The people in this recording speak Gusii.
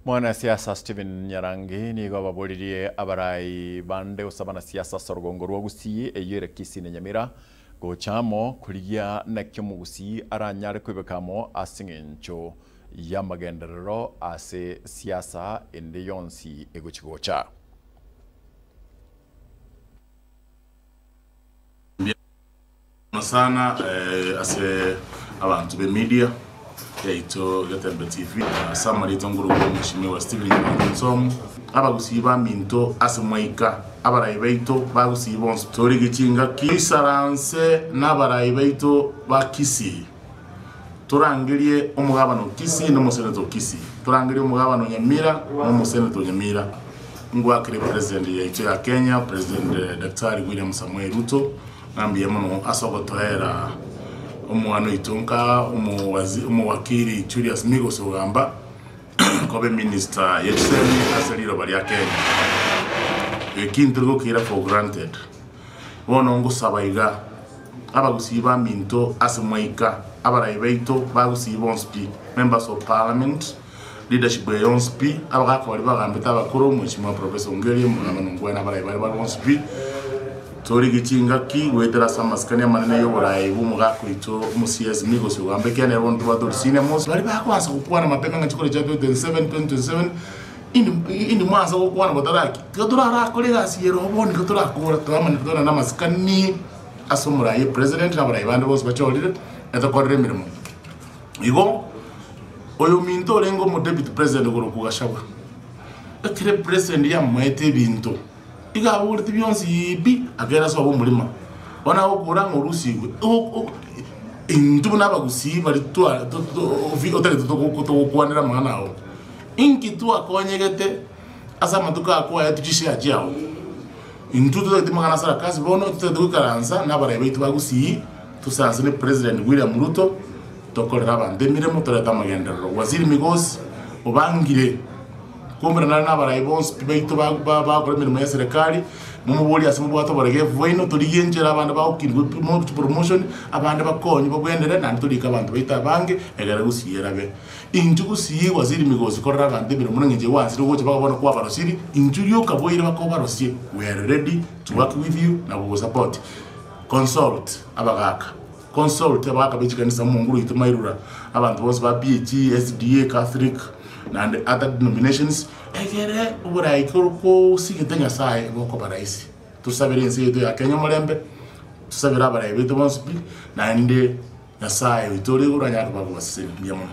Mwanasiasa Stephen Nyarangi nigo ababoririe abarai bande gose abanasiasa ase orogongo rwa Gusii eyio ere Kisii na Nyamira gocha amo korigia naki omogusii aranyare koibeka amo ase eng'encho y'amagenderero ase siasa ende yonsi egochi gocha. Mbuya mono sana ase abanto be media yaito Getembe TV ase amarieta ngorokwa Mheshimiwa Stephen Nyamangi Nsomo. Abagusii baminto ase mwaika abarai baito bagusii bonsi torige chingaki toisaranse nabarai baito ba Kisii torangerie omogabana o Kisii na omoseneto o Kisii torangerie omogabana o Nyamira na omoseneto o Nyamira Ngwakere President yaito ya Kenya, President Daktari William Samoei Ruto, ng'a mbuya mono ase ogotoera omwana oito nka omowazi omowakili Julius Migos Ogamba koba eminister ye chisemi ase riroba ria Kenya. Eki ntori gokeira for granted. Bono ngosaba iga, abagusii baminto ase mwaika, abarai baito bagusii bonsi pi, members of parliament, Leadership eye yonsi pi, abagaka baria bagambete abakoro, Mheshimiwa Professor Ongeri, Omogabana Ongwae na abarai baria bare bonsi pi, torigie chingaki goetera ase amasikani amanene y'oborai bw'omogaka oito omo-CS Migos Ogamba ekiagera nere bono tobwate orisinia monsi. Baria bakoansa gokwana mapema ng'a chikura chia 2027, 2027, indi indi mwansa gokwana botaraki, tiga torarakore egasi ere oo bono nigo torakora, toramanya tobe na amasikani ase omorai president na abarai bande bonsi bachorire, etokorere emeremo. Igo oyominto orenge omodeputy president korokwa Gachagua, ekero epresident yamoete ebinto, iga aboreti bionsi pi, akaira ase obo omorimo. Bono agokora ng'a orusigwe, intwe buna abagusii baria twa otagete togokwanera amang'ana ao, inki twakonyegete ase amatuko aya kwaetwe chishare chiao? Intwe totagete amang'ana ase arakasi bono, totagete goikaransa na abarai baito ba Gusii, tosaranse ne President William Ruto, tokorere abanto emeremo, torete amagenderero. Waziri Migosi obangire koumerana are nabarai bonsi pi baito bagokora emeremo ya eserekari, momoborie ase mobwate oboregefu bwaino, torigie enchera abande bagokirigwa promotion, abande bakonywe babwenere, naende torike abanto baito abange, egere Gusii erabe. Inchuo gusii Waziri Migosi korera abanto emeremo neng'encho egwansire gocha mpaka bono kwabarosirie, inchuo rioka boire bakobarosie we are ready to work with you na gogosupport. Consult abagaka, consult abagaka be chikanisa omonguru oito Mairura, abanto bonsi ba PAG, SDA, Catholic naende other denominations, egere oborai koro kosigete Nyasaye bokoba rahisi. Tosabere ense yaito ya Kenya omorembe, tosabere abarai baito bonsi pi, naende Nyasaye oito ore igoro anyare koba gobasesenia. Mbuya mono.